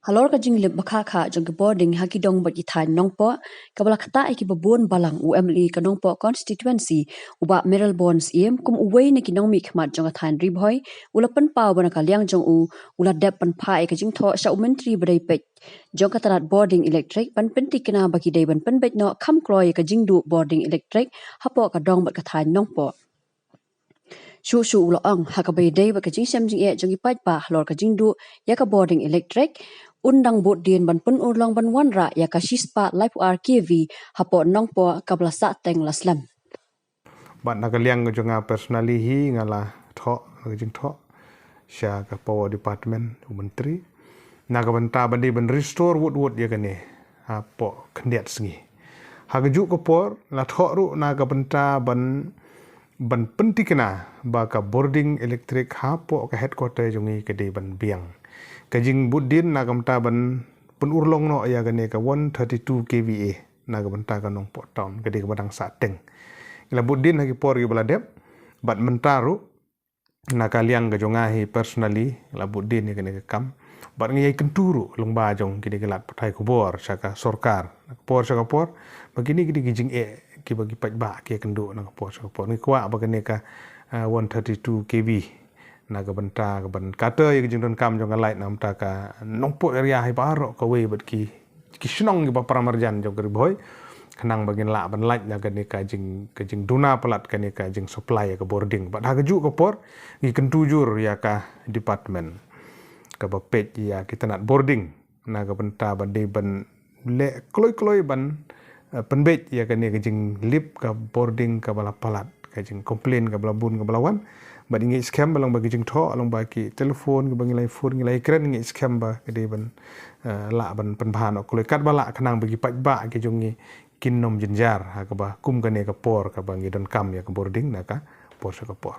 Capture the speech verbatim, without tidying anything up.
Halor ka jinglip ba kha kha jong ki bording ha ki dong bad ki thaiñ Nongpoh, kaba la ktah ïa kiba bun balang, u M L A ka Nongpoh constituency, u Bah Mayralborn Syiem, kum uwei na ki nongmihkhmat jong ka thaiñ Ri Bhoi, u la pynpaw ba na ka liang jong u, u la dep pynphah ïa ka jingthoh sha u Myntri ba dei peit jong ka tnat bording elektrik ban pynthikna ba ki dei ban pynbeit noh kham kloi ïa ka jingduh bording elektrik hapoh ka dong bad ka thaiñ Nongpoh. Shuh shuh u la ong, ha kaba ïadei bad ka jingshem jingeh jong ki paidbah halor ka jingduh ïa ka bording elektrik, un dang bud dien ban pynurlong ban wanrah ïa ka shispah laiphew ar K V hapoh Nongpoh kaba la sah teng la slem. Bad na ka liang ka jong nga personally hi, nga la thoh, la ka jingthoh sha ka Power Department, u Myntri, na ka bynta ban dei ban restore wut wut ïa kane hapoh khyndiat sngi. Ha kajuh ka por la thoh ruh na ka bynta ban ban pynthikna ba ka bording elektrik hapoh ka headquarter jong ngi ka dei ban biang. Ka jingbud dien na ka bynta ban pynurlong noh ïa kane ka one thirty-two K V A na ka bynta ka Nongpoh town, ka dei kaba dang sah teng. Ngi la bud dien ha ki por kiba la dep, bad mynta ruh na ka liang ka jong nga hi personally, ngi la bud dien ïa kane ka kam. Bad ngi ïai kyntu ruh lyngba jong kine ki lad pathai khubor sha ka sorkar na ka por sha ka por, ba kine ki dei ki jingeh kiba ki paidbah ki ïakynduh na ka por sha ka por. Ngi kwah ba kane ka, eh, one thirty-two K V na ka bynta ka ban kata ïa ka jingdonkam jong ka light na ka bynta ka Nongpoh area hi baroh kawei bad ki ki shnong kiba para marjan jong ka Ri Bhoi, khnang ba ngin lah ban lait na kane ka jing, ka jingduna palat kane ka jingsupply ïa ka bording. Bad ha kajuh ka por ngi kyntu jur ïa ka department kaba peit ïa ki tnat bording na ka bynta ban dei ban leh kloi kloi ban, eh, pynbeit ïa kane ka jinglip ka bording kaba la palat, ka jingcomplain kaba la bun kaba la wan. Bad ngi ngeit skhem ba lyngba ki jingthoh, lyngba ki telephone kiba ngi la phone, ngi la kren, ngi ngeit skhem ba ka dei ban, eh, lah ban pynbha noh kloi katba lah, khnang ba ki paidbah ki jong ngi kin ym jynjar ha kaba kum kane ka por kaba ngi donkam ïa ka bording na ka por sha ka por.